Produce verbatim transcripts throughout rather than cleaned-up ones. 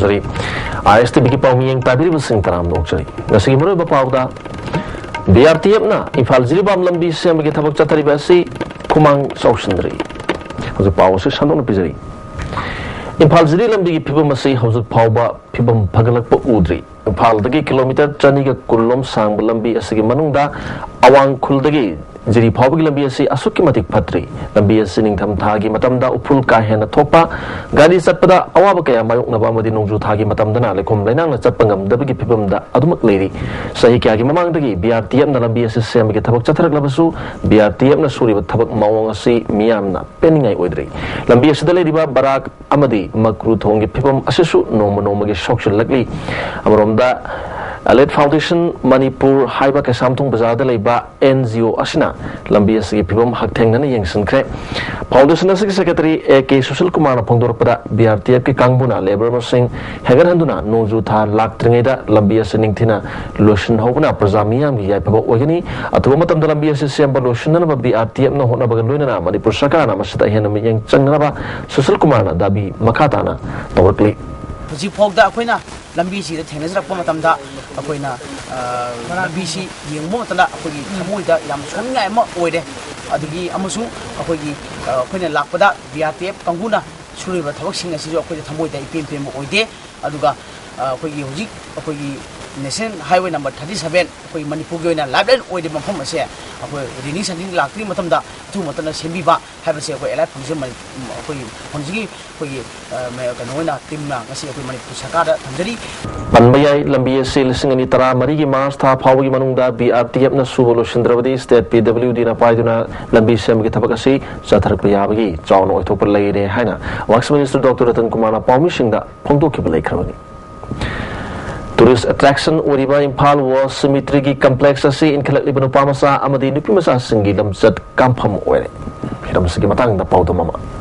ꯔꯤ꯫ ꯑꯥꯏ ꯑꯦꯁ ꯇꯤ ꯚꯤꯒꯤ ꯄꯥꯎꯃꯤꯌꯦꯡ ꯇꯥꯕꯤꯔꯤꯕꯁꯤꯡ ꯇꯔꯥꯝꯅ ꯑꯣꯛꯆꯔꯤ꯫ ꯉꯁꯤꯒꯤ ꯃꯔꯨꯑꯣꯏꯕ ꯄꯥꯎꯗ, ꯕꯤ ꯑꯥꯔ ꯇꯤ ꯑꯦꯐꯅ ꯏꯝꯐꯥꯜ ꯖꯤꯔꯤꯕꯥꯝ ꯂꯝꯕꯤ ꯁꯦꯝꯕꯒꯤ ꯊꯕꯛ ꯆꯠꯊꯔꯤꯕ ꯑꯁꯤ ꯈꯨꯃꯥꯡ ꯆꯥꯎꯁꯤꯟꯗ꯭ꯔꯤ꯫ ꯍꯧꯖꯤꯛ ꯄꯥꯎ ꯑꯁꯤ ꯁꯟꯗꯣꯛꯅ ꯄꯤꯖꯔꯤ꯫ ꯏꯝꯐꯥꯜ ꯖꯤꯔꯤ ꯂꯝꯕꯤꯒꯤ ꯐꯤꯕꯝ ꯑꯁꯤ ꯍꯧꯖꯤꯛ ꯐꯥꯎꯕ ꯐꯤꯕꯝ ꯐꯒꯠꯂꯛꯄ ꯎꯗ꯭ꯔꯤ꯫ ꯏꯝꯐꯥꯜꯗꯒꯤ ꯀꯤꯂꯣꯃꯤꯇꯔ ꯆꯅꯤꯒ ꯀꯨꯟ ꯂꯣꯝ ꯁꯥꯡꯕ ꯂꯝꯕꯤ ꯑꯁꯤꯒꯤ ꯃꯅꯨꯡꯗ ꯑꯋꯥꯡ ꯈꯨꯜꯗꯒꯤ ꯖꯤꯔꯤ ꯐꯥꯎꯕꯒꯤ ꯂꯝꯕꯤ ꯑꯁꯤ ꯑꯁꯨꯛꯀꯤ ꯃꯇꯤꯛ ꯐꯠꯇ꯭ꯔꯤ꯫ ꯂꯝꯕꯤ ꯑꯁꯤ ꯅꯤꯡꯊꯝ ꯊꯥꯒꯤ ꯃꯇꯝꯗ ꯎꯐꯨꯜ ꯀꯥ ꯍꯦꯟꯅ ꯊꯣꯛꯄ, ꯒꯥꯔꯤ ꯆꯠꯄꯗ ꯑꯋꯥꯕ ꯀꯌꯥ ꯃꯥꯌꯣꯛꯅꯕ ꯑꯃꯗꯤ ꯅꯣꯡꯖꯨ ꯊꯥꯒꯤ ꯃꯇꯝꯗꯅ ꯂꯩꯈꯣꯝ ꯂꯩꯅꯥꯡꯅ ꯆꯠꯄ ꯉꯝꯗꯕꯒꯤ ꯐꯤꯕꯝꯗ ꯑꯗꯨꯃꯛ ꯂꯩꯔꯤ꯫ ꯆꯍꯤ ꯀꯌꯥꯒꯤ ꯃꯃꯥꯡꯗꯒꯤ ꯕꯤ ꯑꯥꯔ ꯇꯤ ꯑꯦꯐꯅ ꯂꯝꯕꯤ ꯑꯁꯤ ꯁꯦꯝꯕꯒꯤ ꯊꯕꯛ ꯆꯠꯊꯔꯛꯂꯕꯁꯨ, ꯕꯤ ꯑꯥꯔ ꯇꯤ ꯑꯦꯐꯅ ꯁꯨꯔꯤꯕ ꯊꯕꯛ ꯃꯑꯣꯡ ꯑꯁꯤ ꯃꯤꯌꯥꯝꯅ ꯄꯦꯟꯅꯤꯡꯉꯥꯏ ꯑꯣꯏꯗ꯭ꯔꯤ꯫ ꯂꯝꯕꯤ ꯑꯁꯤꯗ ꯂꯩꯔꯤꯕ ꯕꯔꯥꯛ ꯑꯃꯗꯤ ꯃꯀ꯭ꯔꯨ ꯊꯣꯡꯒꯤ ꯐꯤꯕꯝ ꯑꯁꯤꯁꯨ ꯅꯣꯡꯃ ꯅꯣꯡꯃꯒꯤ ꯁꯣꯛꯆꯤꯜꯂꯛꯂꯤ꯫ ꯑꯃꯔꯣꯝꯗ, Allied Foundation ꯃꯅꯤꯄꯨꯔ ꯍꯥꯏꯕ ꯀꯩꯁꯥꯝꯊꯣꯡ ꯕꯖꯥꯔꯗ ꯂꯩꯕ ꯑꯦꯟ ꯖꯤ ꯑꯣ ꯑꯁꯤꯅ ꯂꯝꯕꯤ ꯑꯁꯤꯒꯤ ꯐꯤꯕꯝ ꯍꯛꯊꯦꯡꯅꯅ ꯌꯦꯡꯁꯤꯟꯈ꯭ꯔꯦ꯫ ꯐꯥꯎꯟꯗꯦꯁꯟ ꯑꯁꯤꯒꯤ ꯁꯦꯀ꯭ꯔꯦꯇꯔꯤ ꯑꯦ ꯀꯦ ꯁꯨꯁꯤꯜ ꯀꯨꯃꯥꯔꯅ ꯐꯣꯡꯗꯣꯔꯛꯄꯗ, ꯕꯤ ꯑꯥꯔ ꯇꯤ ꯑꯦꯐꯀꯤ ꯀꯥꯡꯕꯨꯅ ꯂꯦꯕꯔ ꯃꯁꯤꯡ ꯍꯦꯟꯒꯠꯍꯟꯗꯨꯅ ꯅꯣꯡꯖꯨ ꯊꯥ ꯂꯥꯛꯇ꯭ꯔꯤꯉꯩꯗ ꯂꯝꯕꯤ ꯑꯁꯤ ꯅꯤꯡꯊꯤꯅ ꯂꯣꯏꯁꯤꯟꯍꯧꯕꯅ ꯄ꯭ꯔꯖꯥ ꯃꯤꯌꯥꯝꯒꯤ ꯌꯥꯏꯐꯕ ꯑꯣꯏꯒꯅꯤ꯫ ꯑꯊꯨꯕ ꯃꯇꯝꯗ ꯂꯝꯕꯤ ꯑꯁꯤ ꯁꯦꯝꯕ ꯂꯣꯏꯁꯤꯟꯅꯅꯕ ꯕꯤ ꯑꯥꯔ ꯇꯤ ꯑꯦꯐꯅ ꯍꯣꯠꯅꯕꯒ ꯂꯣꯏꯅꯅ ꯃꯅꯤꯄꯨꯔ ꯁꯔꯀꯥꯔꯅ ꯃꯁꯤꯗ ꯍꯦꯟꯅ ꯃꯤꯠꯌꯦꯡ ꯆꯪꯅꯅꯕ ꯁꯨꯁꯤꯜ ꯀꯨꯃꯥꯔꯅ ꯗꯥꯕꯤ ꯃꯈꯥ ꯇꯥꯅ ꯇꯧꯔꯛꯂꯤ꯫ ꯍꯧꯖꯤꯛ ꯐꯥꯎꯗ ꯑꯩꯈꯣꯏꯅ ꯂꯝꯕꯤꯁꯤꯗ ꯊꯦꯡꯅꯖꯔꯛꯄ ꯃꯇꯝꯗ ꯑꯩꯈꯣꯏꯅ, ꯑ, ꯂꯝꯕꯤꯁꯤ ꯌꯦꯡꯕ ꯃꯇꯝꯗ ꯑꯩꯈꯣꯏꯒꯤ ꯊꯃꯣꯏꯗ ꯌꯥꯝ ꯁꯣꯛꯅꯤꯡꯉꯥꯏ ꯑꯃ ꯑꯣꯏꯔꯦ꯫ ꯑꯗꯒꯤ ꯑꯃꯁꯨꯡ ꯑꯩꯈꯣꯏꯒꯤ, ꯑ, ꯑꯩꯈꯣꯏꯅ ꯂꯥꯛꯄꯗ ꯕꯤ ꯑꯥꯔ ꯇꯤ ꯑꯦꯐ ꯀꯥꯡꯕꯨꯅ ꯁꯨꯔꯤꯕ ꯊꯕꯛꯁꯤꯡ ꯑꯁꯤꯁꯨ ꯑꯩꯈꯣꯏꯗ ꯊꯃꯣꯏꯗ ꯏꯄꯦꯟ ꯄꯦꯟꯕ ꯑꯣꯏꯗꯦ꯫ ꯑꯗꯨꯒ, ꯑ, ꯑꯩꯈꯣꯏꯒꯤ ꯍꯧꯖꯤꯛ ꯑꯩꯈꯣꯏꯒꯤ national highway number thirty seven, ꯑꯩꯈꯣꯏ ꯃꯅꯤꯄꯨꯔꯒꯤ ꯑꯣꯏꯅ ꯂꯥꯏꯐ ꯂꯥꯏꯟ ꯑꯣꯏꯔꯤꯕ ꯃꯐꯝ ꯑꯁꯦ ꯑꯩꯈꯣꯏ ꯔꯦꯅꯤ ꯁꯤꯖꯟ ꯂꯥꯛꯇ꯭ꯔꯤꯉꯩ ꯃꯇꯝꯗ ꯑꯊꯨꯕ ꯃꯇꯝꯗ ꯁꯦꯝꯕꯤꯕ ꯍꯥꯏꯕꯁꯦ ꯑꯩꯈꯣꯏ ꯑꯦꯂꯥꯏꯠ ꯐꯥꯎꯟꯗꯦꯁꯟ ꯃꯅꯤ-, ꯑꯩꯈꯣꯏ ꯐꯥꯎꯟꯗꯦꯁꯟꯒꯤ ꯑꯩꯈꯣꯏꯒꯤ, ꯑ, ꯃ-, ꯀꯩꯅꯣ ꯑꯣꯏꯅ ꯇꯤꯝꯅ ꯉꯁꯤ ꯑꯩꯈꯣꯏ ꯃꯅꯤꯄꯨꯔ ꯁꯔꯀꯥꯔꯗ ꯊꯝꯖꯔꯤ꯫ ꯄꯟꯕ ꯌꯥꯏ, ꯂꯝꯕꯤ ꯑꯁꯤ ꯂꯤꯁꯤꯡ ꯑꯅꯤ ꯇꯔꯥꯃꯔꯤꯒꯤ ꯃꯥꯔꯆ ꯊꯥ ꯐꯥꯎꯕꯒꯤ ꯃꯅꯨꯡꯗ ꯕꯤ ꯑꯥꯔ ꯇꯤ ꯑꯦꯐꯅ ꯁꯨꯕ ꯂꯣꯏꯁꯤꯟꯗ꯭ꯔꯕꯗꯤ ꯁ꯭ꯇꯦꯠ ꯄꯤ ꯗꯕ꯭ꯂꯤꯌꯨ ꯗꯤꯅ ꯄꯥꯏꯗꯨꯅ ꯂꯝꯕꯤ ꯁꯦꯝꯕꯒꯤ ꯊꯕꯛ ꯑꯁꯤ ꯆꯠꯊꯔꯛꯄ ꯌꯥꯕꯒꯤ ꯆꯥꯎꯅ ꯑꯣꯏꯊꯣꯛꯄ ꯂꯩꯔꯦ ꯍꯥꯏꯅ ꯋꯥꯔꯛꯁ ꯃꯤꯅꯤꯁꯇꯔ ꯗꯣꯛꯇꯔ ꯔꯇꯟ ꯀꯨꯃꯥꯔꯅ ꯄꯥꯎꯃꯤꯁꯤꯡꯗ ꯐꯣꯡꯗꯣꯛꯈꯤꯕ ꯂꯩꯈ꯭ꯔꯕꯅꯤ꯫ ꯇꯨꯔꯤꯁ ꯑꯦꯇ꯭ꯔꯦꯛꯁꯟ ꯑꯣꯏꯔꯤꯕ ꯏꯝꯐꯥꯜ ꯋꯥꯔ ꯁꯤꯃꯤꯇ꯭ꯔꯤꯒꯤ ꯀꯝꯄ꯭ꯂꯦꯛꯁ ꯑꯁꯤ ꯏꯟꯈꯠꯂꯛꯂꯤꯕ ꯅꯨꯄꯥ ꯃꯆꯥ ꯑꯃꯗꯤ ꯅꯨꯄꯤ ꯃꯆꯥꯁꯤꯡꯒꯤ ꯂꯝꯆꯠ ꯀꯥꯝꯐꯝ ꯑꯣꯏꯔꯦ꯫ ꯍꯤꯔꯝ ꯑꯁꯤꯒꯤ ꯃꯇꯥꯡꯗ ꯄꯥꯎꯗꯝ ꯑꯃ꯫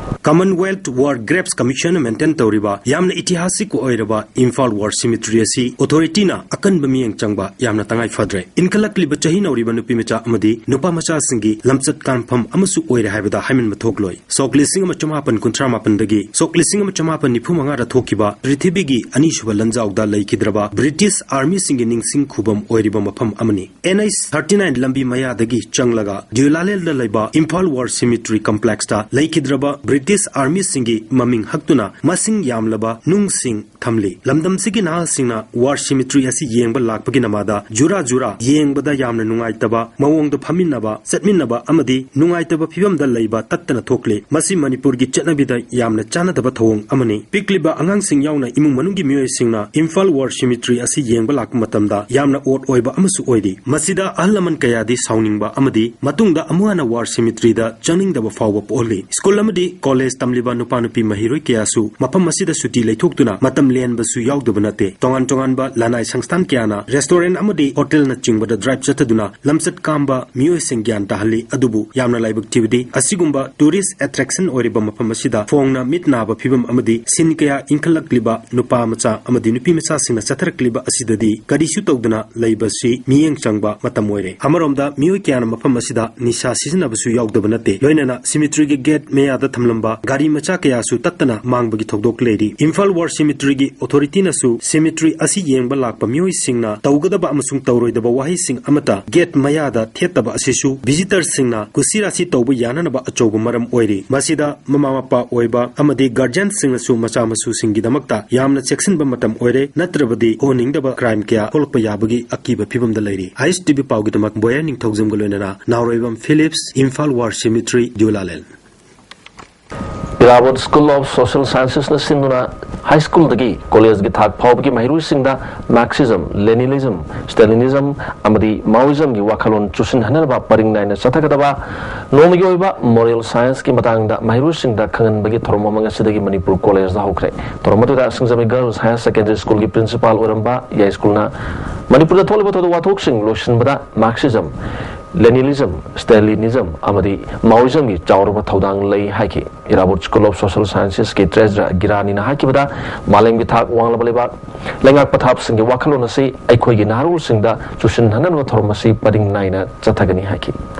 Commonwealth War Graves Commission maintain ꯇꯧꯔꯤꯕ ꯌꯥꯝꯅ ꯏꯇꯤꯍꯥꯁꯤꯛ ꯑꯣꯏꯔꯕ ꯏꯝꯐꯥꯜ ꯋꯥꯔ ꯁꯤꯃꯤꯇ꯭ꯔꯤ ꯑꯁꯤ ꯑꯣꯊꯣꯔꯤꯇꯤꯅ ꯑꯀꯟꯕ ꯃꯤꯠꯌꯦꯡ ꯆꯪꯕ ꯌꯥꯝꯅ ꯇꯉꯥꯏ ꯐꯗ꯭ꯔꯦ꯫ ꯏꯟꯈꯠꯂꯛꯂꯤꯕ ꯆꯍꯤ ꯅꯧꯔꯤꯕ ꯅꯨꯄꯤ ꯃꯆꯥ ꯑꯃꯗꯤ ꯅꯨꯄꯥ ꯃꯆꯥꯁꯤꯡꯒꯤ ꯂꯝꯆꯠ ꯀꯥꯟꯐꯝ ꯑꯃꯁꯨ ꯑꯣꯏꯔꯦ ꯍꯥꯏꯕꯗ ꯍꯥꯏꯃꯟꯕ ꯊꯣꯛꯂꯣꯏ꯫ ꯁꯣꯛ ꯂꯤꯁꯤꯡ ꯑꯃ ꯆꯃꯥꯄꯟ ꯀꯨꯟꯊ꯭ꯔꯥ ꯃꯥꯄꯟꯗꯒꯤ ꯁꯣꯛ ꯂꯤꯁꯤꯡ ꯑꯃ ꯆꯃꯥꯄꯟ ꯅꯤꯐꯨ ꯃꯉꯥꯗ ꯊꯣꯛꯈꯤꯕ ꯄ꯭ꯔꯤꯊꯤꯕꯤꯒꯤ ꯑꯅꯤꯁꯨꯕ ꯂꯥꯟꯖꯥꯎꯗ ꯂꯩꯈꯤꯗ꯭ꯔꯕ ꯕ꯭ꯔꯤꯇꯤꯁ ꯑꯥꯔꯃꯤꯁꯤꯡꯒꯤ ꯅꯤꯡꯁꯤꯡ ꯈꯨꯕꯝ ꯑꯣꯏꯔꯤꯕ ꯃꯐꯝ ꯑꯃꯅꯤ꯫ ꯑꯦꯟ ꯑꯩꯆ ꯊꯥꯔꯇꯤ ꯅꯥꯏꯟ ꯂꯝꯕꯤ ꯃꯌꯥꯗꯒꯤ ꯆꯪꯂꯒ ꯗ꯭ꯌꯨꯂꯥꯂꯦꯜꯗ ꯂꯩꯕ ꯏꯝꯐꯥꯜ ꯋꯥꯔ ꯁꯤꯃꯤꯇ꯭ꯔꯤ ꯀꯝꯄ꯭ꯂꯦꯛꯁꯇ ꯂꯩꯈꯤꯗ꯭ꯔꯕ ꯕ꯭ꯔꯤꯇꯤꯁ ꯑꯥꯔꯃꯤꯁꯤꯡꯒꯤ ꯃꯃꯤꯡ ꯍꯛꯇꯨꯅ ꯃꯁꯤꯡ ꯌꯥꯝꯂꯕ ꯅꯨꯡꯁꯤꯡ ꯊꯝꯂꯤ꯫ ꯂꯝꯗꯝꯁꯤꯒꯤ ꯅꯍꯥꯁꯤꯡꯅ ꯋꯥꯔ ꯁꯤꯃꯤꯇ꯭ꯔꯤ ꯑꯁꯤ ꯌꯦꯡꯕ ꯂꯥꯛꯄꯒꯤ ꯅꯃꯥꯗ ꯖꯨꯔꯥ ꯖꯨꯔꯥ ꯌꯦꯡꯕꯗ ꯌꯥꯝꯅ ꯅꯨꯡꯉꯥꯏꯇꯕ ꯃꯑꯣꯡꯗ ꯐꯝꯃꯤꯟꯅꯕ, ꯆꯠꯃꯤꯟꯅꯕ ꯑꯃꯗꯤ ꯅꯨꯡꯉꯥꯏꯇꯕ ꯐꯤꯕꯝꯗ ꯂꯩꯕ ꯇꯠꯇꯅ ꯊꯣꯛꯂꯤ꯫ ꯃꯁꯤ ꯃꯅꯤꯄꯨꯔꯒꯤ ꯆꯠꯅꯕꯤꯗ ꯌꯥꯝꯅ ꯆꯥꯟꯅꯗꯕ ꯊꯧꯑꯣꯡ ꯑꯃꯅꯤ꯫ ꯄꯤꯛꯂꯤꯕ ꯑꯉꯥꯡꯁꯤꯡ ꯌꯥꯎꯅ ꯏꯃꯨꯡ ꯃꯅꯨꯡꯒꯤ ꯃꯤꯑꯣꯏꯁꯤꯡꯅ ꯏꯝꯐꯥꯜ ꯋꯥꯔ ꯁꯤꯃꯤꯇ꯭ꯔꯤ ꯑꯁꯤ ꯌꯦꯡꯕ ꯂꯥꯛꯄ ꯃꯇꯝꯗ ꯌꯥꯝꯅ ꯑꯣꯠ ꯑꯣꯏꯕ ꯑꯃꯁꯨ ꯑꯣꯏꯔꯤ꯫ ꯃꯁꯤꯗ ꯑꯍꯜ ꯂꯃꯟ ꯀꯌꯥꯗꯤ ꯁꯥꯎꯅꯤꯡꯕ ꯑꯃꯗꯤ ꯃꯇꯨꯡꯗ ꯑꯃꯨꯛ ꯍꯟꯅ ꯋꯥꯔ ꯁꯤꯃꯤꯇ꯭ꯔꯤꯗ ꯆꯪꯅꯤꯡꯗꯕ ꯐꯥꯎꯕ ꯄꯣꯛꯍꯜꯂꯤ꯫ ꯁ꯭ꯀꯨꯜ ꯑꯃꯗꯤ ꯀꯣꯂꯦꯖ ꯇꯝꯂꯤꯕ ꯅꯨꯄꯥ ꯅꯨꯄꯤ ꯃꯍꯩꯔꯣꯏ ꯀꯌꯥꯁꯨ ꯃꯐꯝ ꯑꯁꯤꯗ ꯁꯨꯇꯤ ꯂꯩꯊꯣꯛꯇꯨꯅ ꯃꯇꯝ ꯂꯦꯟꯕꯁꯨ ꯌꯥꯎꯗꯕ ꯅꯠꯇꯦ꯫ ꯇꯣꯉꯥꯟ ꯇꯣꯉꯥꯟꯕ ꯂꯅꯥꯏ ꯁꯪꯁꯊꯥꯟ ꯀꯌꯥꯅ ꯔꯦꯁꯇꯣꯔꯦꯟꯠ ꯑꯃꯗꯤ ꯍꯣꯇꯦꯜꯅꯆꯤꯡꯕꯗ ꯗ꯭ꯔꯥꯏꯚ ꯆꯠꯊꯗꯨꯅ ꯂꯝꯆꯠ ꯀꯥꯝꯕ ꯃꯤꯑꯣꯏꯁꯤꯡ ꯒ꯭ꯌꯥꯟ ꯇꯥꯍꯜꯂꯤ꯫ ꯑꯗꯨꯕꯨ ꯌꯥꯝꯅ ꯂꯥꯏꯕꯛ ꯊꯤꯕꯗꯤ ꯑꯁꯤꯒꯨꯝꯕ ꯇꯨꯔꯤꯁ ꯑꯦꯇ꯭ꯔꯦꯛꯁꯟ ꯑꯣꯏꯔꯤꯕ ꯃꯐꯝ ꯑꯁꯤꯗ ꯐꯣꯡꯅ ꯃꯤꯠ ꯅꯥꯕ ꯐꯤꯕꯝ ꯑꯃꯗꯤ ꯁꯤꯟ ꯀꯌꯥ ꯏꯟꯈꯠꯂꯛꯂꯤꯕ ꯅꯨꯄꯥ ꯃꯆꯥ ꯑꯃꯗꯤ ꯅꯨꯄꯤ ꯃꯆꯥꯁꯤꯡꯅ ꯆꯠꯊꯔꯛꯂꯤꯕ ꯑꯁꯤꯗꯗꯤ ꯀꯔꯤꯁꯨ ꯇꯧꯗꯅ ꯂꯩꯕꯁꯤ ꯃꯤꯠꯌꯦꯡ ꯆꯪꯕ ꯃꯇꯝ ꯑꯣꯏꯔꯦ꯫ ꯑꯃꯔꯣꯝꯗ ꯃꯤꯑꯣꯏ ꯀꯌꯥꯅ ꯃꯐꯝ ꯑꯁꯤꯗ ꯅꯤꯁꯥ ꯁꯤꯖꯤꯟꯅꯕꯁꯨ ꯌꯥꯎꯗꯕ ꯅꯠꯇꯦ꯫ ꯂꯣꯏꯅꯅ ꯁꯤꯃꯤꯇ꯭ꯔꯤꯒꯤ ꯒꯦꯠ ꯃꯌꯥꯗ ꯊꯝꯂꯝꯕ ꯒꯥꯔꯤ ꯃꯆꯥ ꯀꯌꯥꯁꯨ ꯇꯠꯇꯅ ꯃꯥꯡꯕꯒꯤ ꯊꯧꯗꯣꯛ ꯂꯩꯔꯤ꯫ ꯏꯝꯐꯥꯜ ꯋꯥꯔ ꯁꯤꯃꯤꯇ꯭ꯔꯤꯒꯤ ꯑꯣꯊꯣꯔꯤꯇꯤꯅꯁꯨ ꯁꯤꯃꯤꯇ꯭ꯔꯤ ꯑꯁꯤ ꯌꯦꯡꯕ ꯂꯥꯛꯄ ꯃꯤꯑꯣꯏꯁꯤꯡꯅ ꯇꯧꯒꯗꯕ ꯑꯃꯁꯨꯡ ꯇꯧꯔꯣꯏꯗꯕ ꯋꯥꯍꯩꯁꯤꯡ ꯑꯃꯠꯇ ꯒꯦꯠ ꯃꯌꯥꯗ ꯊꯦꯠꯇꯕ ꯑꯁꯤꯁꯨ ꯚꯤꯖꯤꯇꯔꯁꯤꯡꯅ ꯀꯨꯁꯤꯔꯥꯁꯤ ꯇꯧꯕ ꯌꯥꯅꯅꯕ ꯑꯆꯧꯕ ꯃꯔꯝ ꯑꯣꯏꯔꯤ꯫ ꯃꯁꯤꯗ ꯃꯃꯥ ꯃꯄꯥ ꯑꯣꯏꯕ ꯑꯃꯗꯤ ꯒꯥꯔꯖꯤꯌꯟꯁꯤꯡꯅꯁꯨ ꯃꯆꯥ ꯃꯁꯨꯁꯤꯡꯒꯤꯗꯃꯛꯇ ꯌꯥꯝꯅ ꯆꯦꯛꯁꯤꯟꯕ ꯃꯇꯝ ꯑꯣꯏꯔꯦ, ꯅꯠꯇ꯭ꯔꯕꯗꯤ ꯑꯣꯟꯅꯤꯡꯗꯕ ꯀ꯭ꯔꯥꯏꯝ ꯀꯌꯥ ꯊꯣꯛꯂꯛꯄ ꯌꯥꯕꯒꯤ ꯑꯀꯤꯕ ꯐꯤꯕꯝꯗ ꯂꯩꯔꯤ꯫ ꯑꯥꯏ ꯑꯦꯁ ꯇꯤ ꯚꯤ ꯄꯥꯎꯒꯤꯗꯃꯛ ꯕꯣꯌꯥ ꯅꯤꯡꯊꯧꯖꯝꯒ ꯂꯣꯏꯅꯅ Naoreibam Phillips, Imphal war cemetery, Dulalen. Irabot school of social ꯁꯥꯏꯟꯁꯦꯁꯅ ꯁꯤꯟꯗꯨꯅ ꯍꯥꯏ ꯁ꯭ꯀꯨꯜꯗꯒꯤ ꯀꯣꯂꯦꯖꯒꯤ ꯊꯥꯛ ꯐꯥꯎꯕꯒꯤ ꯃꯍꯩꯔꯣꯏꯁꯤꯡꯗ ꯃꯥꯔꯛꯁꯤꯖꯝ, ꯂꯦꯅꯤꯅꯤꯖꯝ, ꯁ꯭ꯇꯦꯂꯤꯅꯤꯖꯝ ꯑꯃꯗꯤ ꯃꯥꯑꯣꯏꯖꯝꯒꯤ ꯋꯥꯈꯜꯂꯣꯟ ꯆꯨꯁꯤꯟꯍꯟꯅꯕ ꯄꯔꯤꯡ ꯅꯥꯏꯅ ꯆꯠꯊꯒꯗꯕ ꯅꯣꯡꯃꯒꯤ ꯑꯣꯏꯕ ꯃꯣꯔꯦꯜ ꯁꯥꯏꯟꯁꯀꯤ ꯃꯇꯥꯡꯗ ꯃꯍꯩꯔꯣꯏꯁꯤꯡꯗ ꯈꯪꯍꯟꯕꯒꯤ ꯊꯧꯔꯝ ꯑꯃ ꯉꯁꯤꯗꯒꯤ ꯃꯅꯤꯄꯨꯔ ꯀꯣꯂꯦꯖꯗ ꯍꯧꯈ꯭ꯔꯦ꯫ ꯊꯧꯔꯝ ꯑꯗꯨꯗ ꯁꯤꯡꯖꯃꯩ ꯒꯔꯜꯁ ꯍꯥꯌꯔ ꯁꯦꯀꯦꯟꯗꯔꯤ ꯁ꯭ꯀꯨꯜꯒꯤ ꯄ꯭ꯔꯤꯟꯁꯤꯄꯥꯜ ꯑꯣꯏꯔꯝꯕ ꯌꯥꯏꯁ꯭ꯀꯨꯜꯅ ꯃꯅꯤꯄꯨꯔꯗ ꯊꯣꯛꯂꯤꯕ ꯊꯧꯗꯣꯛ ꯋꯥꯊꯣꯛꯁꯤꯡ ꯂꯣꯏꯁꯤꯟꯕꯗ ꯃꯥꯔꯛꯁꯤꯖꯝ, Leninism, Stalinism ꯑꯃꯗꯤ Maoismꯒꯤ ꯆꯥꯎꯔꯕ ꯊꯧꯗꯥꯡ ꯂꯩ ꯍꯥꯏꯈꯤ꯫ Irrawaddy School of Social Sciencesꯀꯤ Treasurer ꯒꯤꯔꯥꯅꯤꯅ ꯍꯥꯏꯈꯤꯕꯗ, ꯃꯥꯂꯦꯝꯒꯤ ꯊꯥꯛ ꯋꯥꯡꯂꯕ ꯂꯩꯕꯥꯛ ꯂꯩꯉꯥꯛ ꯄꯊꯥꯞꯁꯤꯡꯒꯤ ꯋꯥꯈꯜꯂꯣꯟ ꯑꯁꯤ ꯑꯩꯈꯣꯏꯒꯤ ꯅꯍꯥꯔꯣꯜꯁꯤꯡꯗ ꯆꯨꯁꯤꯟꯅꯅꯕ ꯊꯧꯔꯝ ꯑꯁꯤ ꯄꯔꯤꯡ ꯅꯥꯏꯅ ꯆꯠꯊꯒꯅꯤ ꯍꯥꯏꯈꯤ꯫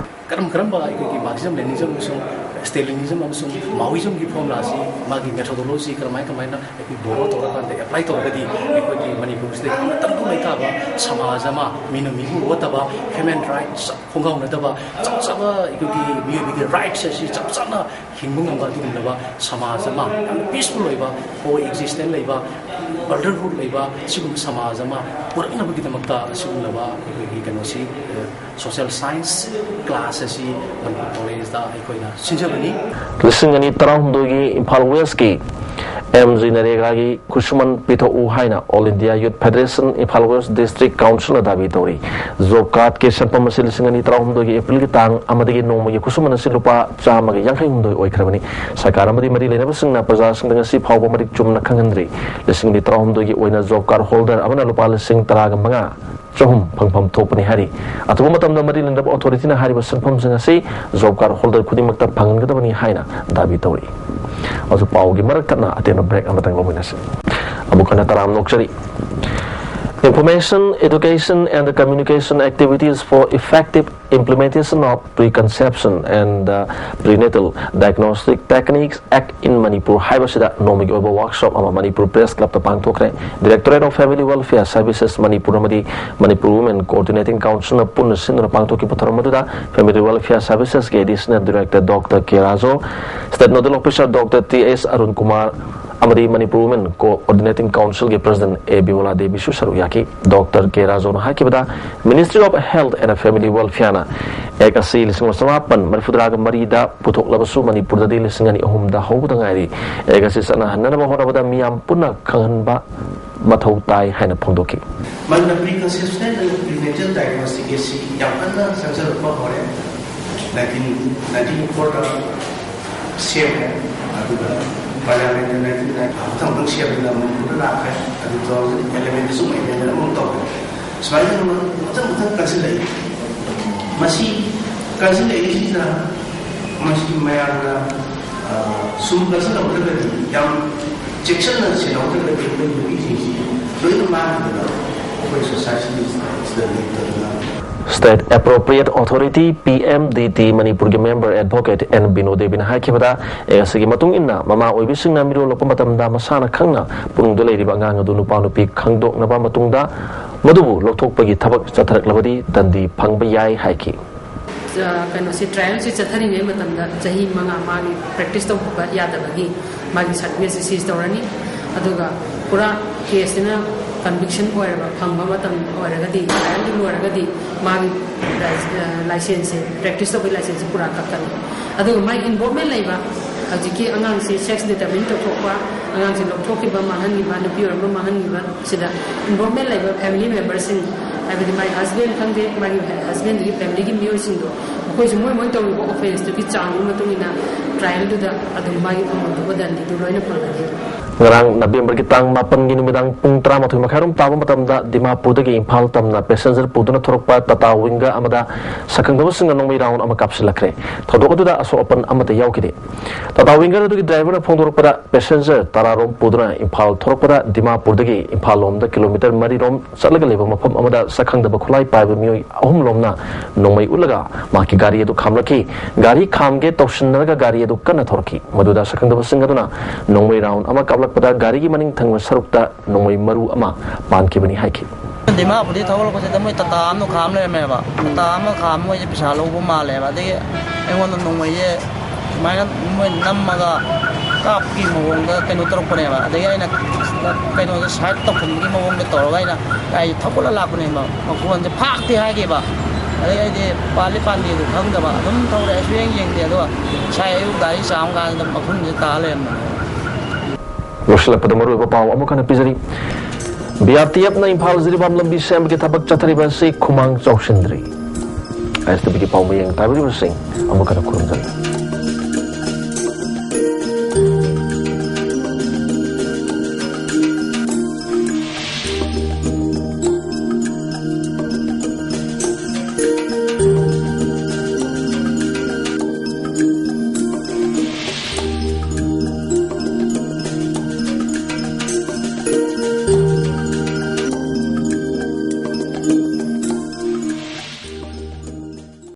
ꯀꯔꯝ ꯀꯔꯝꯕ ꯑꯩꯈꯣꯏꯒꯤ Marxism, Leninism ꯑꯃꯁꯨꯡ Stalinism ꯑꯃꯁꯨꯡ Maoismꯒꯤ formula ꯑꯁꯤ, ꯃꯥꯒꯤ methodology ꯀꯔꯝꯍꯥꯏ ꯀꯃꯥꯏꯅ ꯑꯩꯈꯣꯏ borrow ꯇꯧꯔꯀꯥꯟꯗ apply ꯇꯧꯔꯒꯗꯤ ꯑꯩꯈꯣꯏꯒꯤ ꯃꯅꯤꯄꯨꯔꯁꯤꯗ ꯌꯥꯝꯅ ꯇꯪꯗꯨ ꯂꯩꯇꯥꯕ ꯁꯃꯥꯖ ꯑꯃ, ꯃꯤꯅ ꯃꯤꯕꯨ ꯑꯣꯠꯇꯕ, human rights ꯈꯣꯡꯒꯥꯎꯅꯗꯕ, ꯆꯞ ꯆꯥꯕ ꯑꯩꯈꯣꯏꯒꯤ ꯃꯤꯑꯣꯏꯕꯒꯤ rights ꯑꯁꯤ ꯆꯞ ꯆꯥꯅ ꯍꯤꯡꯕ ꯉꯝꯕ ꯑꯗꯨꯒꯨꯝꯂꯕ ꯁꯃꯥꯖ ꯑꯃ, ꯌꯥꯝꯅ peaceful ꯑꯣꯏꯕ, co-existence ꯂꯩꯕ, brotherhood ꯂꯩꯕ, ꯁꯤꯒꯨꯝꯕ ꯁꯃꯥꯖ ꯑꯃ ꯄꯨꯔꯛꯅꯕꯒꯤꯗꯃꯛꯇ ꯑꯁꯤꯒꯨꯝꯂꯕ ꯑꯩꯈꯣꯏꯒꯤ ꯀꯩꯅꯣꯁꯤ, ꯑ, social science class ꯑꯁꯤ ꯃꯅꯤꯄꯨꯔ ꯀꯣꯂꯦꯖꯇ ꯑꯩꯈꯣꯏꯅ ꯁꯤꯟꯖꯕꯅꯤ꯫ ꯂꯤꯁꯤꯡ ꯑꯅꯤ ꯇꯔꯥꯍꯨꯝꯗꯣꯏꯒꯤ ꯏꯝꯐꯥꯜ ꯋꯦꯁꯀꯤ ꯑꯦꯝ ꯖꯤ ꯅꯔꯦꯒꯥꯒꯤ ꯈꯨꯠꯁꯨꯃꯟ ꯄꯤꯊꯣꯛꯎ ꯍꯥꯏꯅ All India Youth Federation Imphal West District Councilꯅ ꯗꯥꯕꯤ ꯇꯧꯔꯤ꯫ Job cardꯀꯤ ꯁꯦꯟꯐꯝ ꯑꯁꯤ ꯂꯤꯁꯤꯡ ꯑꯅꯤ ꯇꯔꯥꯍꯨꯝꯗꯣꯏꯒꯤ ꯑꯦꯄ꯭ꯔꯤꯜꯒꯤ ꯇꯥꯡ ꯑꯃꯗꯒꯤ ꯅꯣꯡꯃꯒꯤ ꯈꯨꯠꯁꯨꯃꯟ ꯑꯁꯤ ꯂꯨꯄꯥ ꯆꯥꯝꯃꯒ ꯌꯥꯡꯈꯩ ꯍꯨꯝꯗꯣꯏ ꯑꯣꯏꯈ꯭ꯔꯕꯅꯤ꯫ ꯁꯔꯀꯥꯔ ꯑꯃꯗꯤ ꯃꯔꯤ ꯂꯩꯅꯕꯁꯤꯡꯅ ꯄ꯭ꯔꯖꯥꯁꯤꯡꯗ ꯉꯁꯤ ꯐꯥꯎꯕ ꯃꯔꯤꯛ ꯆꯨꯝꯅ ꯈꯪꯍꯟꯗ꯭ꯔꯤ꯫ ꯂꯤꯁꯤꯡ ꯑꯅꯤ ꯇꯔꯥꯍꯨꯝꯗꯣꯏꯒꯤ ꯑꯣꯏꯅ job card holder ꯑꯃꯅ ꯂꯨꯄꯥ ꯂꯤꯁꯤꯡ ꯇꯔꯥꯒ ꯃꯉꯥ ꯆꯍꯨꯝ ꯐꯪꯐꯝ ꯊꯣꯛꯄꯅꯤ ꯍꯥꯏꯔꯤ꯫ ꯑꯊꯨꯕ ꯃꯇꯝꯗ ꯃꯔꯤ ꯂꯩꯅꯕ authorityꯅ ꯍꯥꯏꯔꯤꯕ ꯁꯦꯟꯐꯝꯁꯤꯡ ꯑꯁꯤ job card holder ꯈꯨꯗꯤꯡꯃꯛꯇ ꯐꯪꯍꯟꯒꯗꯕꯅꯤ ꯍꯥꯏꯅ ꯗꯥꯕꯤ ꯇꯧꯔꯤ꯫ ꯑꯗꯨ ꯄꯥꯎꯒꯤ ꯃꯔꯛ ꯊꯠꯅ ꯑꯇꯦꯟꯕ break ꯑꯃꯇꯪ ꯂꯧꯃꯤꯟꯅꯁꯤ꯫ ꯑꯃꯨꯛ ꯍꯟꯅ ꯇꯔꯥꯝꯅ ꯑꯣꯛꯆꯔꯤ꯫ Information, education and communication activities for effective implementation of preconception and, uh, prenatal diagnostic techniques Act in Manipur ꯍꯥꯏꯕꯁꯤꯗ ꯅꯣꯡꯃꯒꯤ ꯑꯣꯏꯕ workshop ꯑꯃ Manipur Press Clubꯇ ꯄꯥꯡꯊꯣꯛꯈ꯭ꯔꯦ꯫ Directorate of Family Welfare Services Manipur ꯑꯃꯗꯤ Manipur Women Coordinating Councilꯅ ꯄꯨꯟꯅ ꯁꯤꯟꯗꯨꯅ ꯄꯥꯡꯊꯣꯛꯈꯤꯕ ꯊꯧꯔꯝ ꯑꯗꯨꯗ Family Welfare Servicesꯀꯤ Additional Director Doctor K ꯔꯥꯖꯣ, State Nodal Officer Doctor T S Arun Kumar ꯑꯃꯗꯤ Manipur Women Coordinating Councilꯒꯤ President A ꯕꯤꯃꯂꯥ ꯗꯦꯕꯤꯁꯨ ꯁꯔꯨꯛ ꯌꯥꯈꯤ꯫ Doctor K ꯔꯥꯖꯣꯅ ꯍꯥꯏꯈꯤꯕꯗ, Ministry of Health and Family Welfareꯅ Act ꯑꯁꯤ ꯂꯤꯁꯤꯡ ꯑꯃ ꯆꯃꯥꯄꯟ ꯃꯔꯤꯐꯨꯇꯔꯥꯒ ꯃꯔꯤꯗ ꯄꯨꯊꯣꯛꯂꯕꯁꯨ ꯃꯅꯤꯄꯨꯔꯗꯗꯤ ꯂꯤꯁꯤꯡ ꯑꯅꯤ ꯑꯍꯨꯝꯗ ꯍꯧꯕꯗ ꯉꯥꯏꯔꯤ꯫ Act ꯑꯁꯤ ꯆꯠꯅꯍꯟꯅꯅꯕ ꯍꯣꯠꯅꯕꯗ ꯃꯤꯌꯥꯝ ꯄꯨꯟꯅ ꯈꯪꯍꯟꯕ ꯃꯊꯧ ꯇꯥꯏ ꯍꯥꯏꯅ ꯐꯣꯡꯗꯣꯛꯈꯤ꯫ ꯃꯗꯨꯅ preconception and prenatal diagnostic ꯑꯁꯤ ꯌꯥꯝ ꯀꯟꯅ ꯆꯪꯁꯤꯜꯂꯛꯄ ꯍꯧꯔꯦ꯫ ꯅꯥꯏꯟꯇꯤꯟ, ꯅꯥꯏꯟꯇꯤꯟ ꯐꯣꯔꯗ ꯁꯦꯝꯃꯦ, ꯑꯗꯨꯒ Parliamentꯅ ꯅꯥꯏꯟꯇꯤꯟ ꯅꯥꯏꯟꯇꯤ ꯃꯊꯪ ꯃꯊꯪ ꯁꯦꯝꯗꯅ ꯃꯅꯤꯄꯨꯔꯗ ꯂꯥꯛꯈ꯭ꯔꯦ꯫ ꯑꯗꯨ ꯇꯨ ꯊꯥꯎꯖꯟ ꯑꯦꯂꯦꯚꯦꯟꯗꯁꯨ ꯑꯃꯨꯛ amendment ꯑꯃꯨꯛ ꯇꯧꯔꯦ꯫ ꯁꯨꯃꯥꯏꯅ ꯃꯊꯪ ꯃꯊꯪ ꯀꯟꯁꯤꯜꯂꯛꯏ꯫ ꯃꯁꯤ ꯀꯟꯁꯤꯜꯂꯛꯏꯁꯤꯅ ꯃꯁꯤ ꯃꯌꯥꯝꯅ, ꯑ, ꯁꯨꯝ ꯀꯟꯁꯤꯜꯍꯧꯗ꯭ꯔꯒꯗꯤ, ꯌꯥꯝ ꯆꯦꯛꯁꯤꯟꯅ ꯁꯦꯟꯅꯍꯧꯗ꯭ꯔꯒꯗꯤ ꯑꯩꯈꯣꯏ ꯅꯨꯄꯤꯁꯤꯡꯁꯤ ꯂꯣꯏꯅ ꯃꯥꯡꯈꯤꯗꯅ ꯑꯩꯈꯣꯏ ꯁꯣꯁꯥꯏꯇꯤꯁꯤꯗ ꯂꯩꯇꯗꯅ꯫ State Appropriate Authority, P M D T, ꯃꯅꯤꯄꯨꯔꯒꯤ member advocate N ꯕꯤꯅꯣ ꯗꯦꯕꯤꯅ ꯍꯥꯏꯈꯤꯕꯗ, ꯑꯦ, ꯑꯁꯤꯒꯤ ꯃꯇꯨꯡ ꯏꯟꯅ ꯃꯃꯥ ꯑꯣꯏꯕꯤꯁꯤꯡꯅ ꯃꯤꯔꯣꯜꯂꯛꯄ ꯃꯇꯝꯗ ꯃꯁꯥꯅ ꯈꯪꯅ ꯄꯨꯛꯅꯤꯡꯗ ꯂꯩꯔꯤꯕ ꯑꯉꯥꯡ ꯑꯗꯨ ꯅꯨꯄꯥ ꯅꯨꯄꯤ ꯈꯪꯗꯣꯛꯅꯕ ꯃꯇꯨꯡꯗ ꯃꯗꯨꯕꯨ ꯂꯧꯊꯣꯛꯄꯒꯤ ꯊꯕꯛ ꯆꯠꯊꯔꯛꯂꯕꯗꯤ ꯇꯟꯗꯤ ꯐꯪꯕ ꯌꯥꯏ ꯍꯥꯏꯈꯤ꯫ ꯑ, ꯀꯩꯅꯣꯁꯤ, trialꯁꯤ ꯆꯠꯊꯔꯤꯉꯩ ꯃꯇꯝꯗ ꯆꯍꯤ ꯃꯉꯥ ꯃꯥꯒꯤ practice ꯇꯧꯕ ꯌꯥꯗꯕꯒꯤ ꯃꯥꯒꯤ certificateꯁꯤ seize ꯇꯧꯔꯅꯤ꯫ ꯑꯗꯨꯒ ꯄꯨꯔꯥ caseꯁꯤꯅ conviction ꯑꯣꯏꯔꯕ, ꯐꯪꯕ ꯃꯇꯝ ꯑꯣꯏꯔꯒꯗꯤ, trialꯗꯨ ꯂꯣꯏꯔꯒꯗꯤ ꯃꯥꯒꯤ ꯂꯥꯏ-, ꯑ, licenseꯁꯦ, practice ꯇꯧꯕꯒꯤ licenseꯁꯦ ꯄꯨꯔꯥ ꯀꯛꯀꯅꯤ꯫ ꯑꯗꯨꯒ ꯃꯥꯒꯤ involvement ꯂꯩꯕ, ꯍꯧꯖꯤꯛꯀꯤ ꯑꯉꯥꯡꯁꯤ sex determine ꯇꯧꯊꯣꯛꯄ, ꯑꯉꯥꯡꯁꯤ ꯂꯧꯊꯣꯛꯈꯤꯕ, ꯃꯥꯡꯍꯟꯈꯤꯕ, ꯅꯨꯄꯤ ꯑꯣꯏꯔꯝꯕ ꯃꯥꯡꯍꯟꯈꯤꯕ, ꯁꯤꯗ involvement ꯂꯩꯕ family memberꯁꯤꯡ, ꯍꯥꯏꯕꯗꯤ ꯃꯥꯒꯤ husband ꯈꯪꯗꯦ, ꯃꯥꯒꯤ husbandꯗꯨꯒꯤ familyꯒꯤ ꯃꯤꯑꯣꯏꯁꯤꯡꯗꯣ, ꯃꯈꯣꯏꯁꯨ ꯃꯣꯏ ꯃꯣꯏ ꯇꯧꯔꯤꯕ offenceꯇꯨꯒꯤ ꯆꯥꯡꯗꯨꯒꯤ ꯃꯇꯨꯡ ꯏꯟꯅ trialꯗꯨꯗ ꯑꯗꯨꯝ ꯃꯥꯒꯤ ꯐꯪꯐꯝ ꯊꯣꯛꯄ ꯗꯟꯗꯤꯗꯨ ꯂꯣꯏꯅ ꯐꯪꯒꯅꯤ꯫ ꯉꯔꯥꯡ ꯅꯕꯦꯝꯕꯔꯒꯤ ꯇꯥꯡ ꯃꯥꯄꯟꯒꯤ ꯅꯨꯃꯤꯗꯥꯡ ꯄꯨꯡ ꯇꯔꯥꯃꯥꯊꯣꯏ ꯃꯈꯥꯏꯔꯣꯝ ꯇꯥꯕ ꯃꯇꯝꯗ ꯗꯤꯃꯥꯄꯨꯔꯗꯒꯤ ꯏꯝꯐꯥꯜ ꯇꯝꯅ passenger ꯄꯨꯗꯨꯅ ꯊꯣꯔꯛꯄ Tata Winger ꯑꯃꯗ ꯁꯛꯈꯪꯗꯕꯁꯤꯡꯅ ꯅꯣꯡꯃꯩ round ꯑꯃ ꯀꯥꯞꯁꯤꯜꯂꯛꯈ꯭ꯔꯦ꯫ ꯊꯧꯗꯣꯛ ꯑꯗꯨꯗ ꯑꯁꯣꯛ ꯑꯄꯟ ꯑꯃꯠꯇ ꯌꯥꯎꯈꯤꯗꯦ꯫ Tata Winger ꯑꯗꯨꯒꯤ driverꯅ ꯐꯣꯡꯗꯣꯔꯛꯄꯗ, passenger ꯇꯔꯥꯔꯣꯝ ꯄꯨꯗꯨꯅ ꯏꯝꯐꯥꯜ ꯊꯣꯔꯛꯄꯗ ꯗꯤꯃꯥꯄꯨꯔꯗꯒꯤ ꯏꯝꯐꯥꯜ ꯂꯣꯝꯗ kilometre ꯃꯔꯤꯔꯣꯝ ꯆꯠꯂꯒ ꯂꯩꯕ ꯃꯐꯝ ꯑꯃꯗ ꯁꯛꯈꯪꯗꯕ ꯈꯨꯠꯂꯥꯏ ꯄꯥꯏꯕ ꯃꯤꯑꯣꯏ ꯑꯍꯨꯝ ꯂꯣꯝꯅ ꯅꯣꯡꯃꯩ ꯎꯠꯂꯒ ꯃꯍꯥꯛꯀꯤ ꯒꯥꯔꯤ ꯑꯗꯨ ꯈꯥꯝꯂꯛꯈꯤ꯫ ꯒꯥꯔꯤ ꯈꯥꯝꯒꯦ ꯇꯧꯁꯤꯟꯅꯔꯒ ꯒꯥꯔꯤ ꯑꯗꯨ ꯀꯟꯅ ꯊꯧꯔꯛꯈꯤ꯫ ꯃꯗꯨꯗ ꯁꯛꯈꯪꯗꯕꯁꯤꯡ ꯑꯗꯨꯅ ꯅꯣꯡꯃꯩ round ꯑꯃ ꯀꯥꯞꯂꯛꯄꯗ ꯒꯥꯔꯤꯒꯤ ꯃꯅꯤꯡ ꯊꯪꯕ ꯁꯔꯨꯛꯇ ꯅꯣꯡꯃꯩ ꯃꯔꯨ ꯑꯃ ꯄꯥꯟꯈꯤꯕꯅꯤ ꯍꯥꯏꯈꯤ꯫ ꯗꯤꯃꯥꯄꯨꯔꯗꯒꯤ ꯊꯧꯒꯠꯂꯛꯄꯁꯤꯗ ꯃꯣꯏ Tata ꯑꯃ ꯈꯥꯝ ꯂꯩꯔꯝꯃꯦꯕ꯫ Tata ꯑꯃ ꯈꯥꯝ ꯃꯣꯏꯁꯦ ꯄꯩꯁꯥ ꯂꯧꯕ ꯃꯥꯜꯂꯦꯕ꯫ ꯑꯗꯒꯤ ꯑꯩꯉꯣꯟꯗ ꯅꯣꯡꯃꯩꯁꯦ ꯁꯨꯃꯥꯏꯅ ꯃꯣꯏ ꯅꯝꯃꯒ ꯀꯥꯞꯄꯒꯤ ꯃꯑꯣꯡꯗ ꯀꯩꯅꯣ ꯇꯧꯔꯛꯄꯅꯦꯕ꯫ ꯑꯗꯒꯤ ꯑꯩꯅ ꯀꯩꯅꯣꯗ side ꯇꯧꯁꯤꯟꯕꯒꯤ ꯃꯑꯣꯡꯗ ꯇꯧꯔꯒ ꯑꯩꯅ ꯒꯥꯔꯤꯁꯦ ꯊꯧꯒꯠꯂ ꯂꯥꯛꯄꯅꯦꯕ꯫ ꯃꯈꯣꯟꯁꯦ ꯐꯥꯛꯇꯦ ꯍꯥꯏꯈꯤꯕ꯫ ꯑꯗꯒꯤ ꯑꯩꯗꯤ ꯄꯥꯜꯂꯤ ꯄꯥꯟꯗꯦꯗꯨ ꯈꯪꯗꯕ ꯑꯗꯨꯝ ꯊꯧꯔꯛꯑꯦ, ꯁꯨꯌꯦꯡ ꯌꯦꯡꯗꯦ꯫ ꯑꯗꯨꯒ ꯉꯁꯥꯏ ꯑꯌꯨꯛ ꯒꯥꯔꯤ ꯆꯥꯝꯃ ꯀꯥꯟꯗ ꯃꯐꯝꯁꯤꯗ ꯇꯥ ꯂꯩꯔꯝꯃꯦ꯫ ꯂꯣꯏꯁꯤꯜꯂꯛꯄꯗ ꯃꯔꯨꯑꯣꯏꯕ ꯄꯥꯎ ꯑꯃꯨꯛ ꯍꯟꯅ ꯄꯤꯖꯔꯤ꯫ B R T Fꯅ Imphal Jiribam ꯂꯝꯕꯤ ꯁꯦꯝꯕꯒꯤ ꯊꯕꯛ ꯆꯠꯊꯔꯤꯕ ꯑꯁꯤ ꯈꯨꯃꯥꯡ ꯆꯥꯎꯁꯤꯟꯗ꯭ꯔꯤ꯫ ꯑꯥꯏ ꯑꯦꯁ ꯇꯤ ꯚꯤꯒꯤ ꯄꯥꯎ ꯃꯌꯦꯡ ꯇꯥꯕꯤꯔꯤꯕꯁꯤꯡ ꯑꯃꯨꯛ ꯍꯟꯅ ꯈꯨꯔꯨꯝꯖꯔꯤ꯫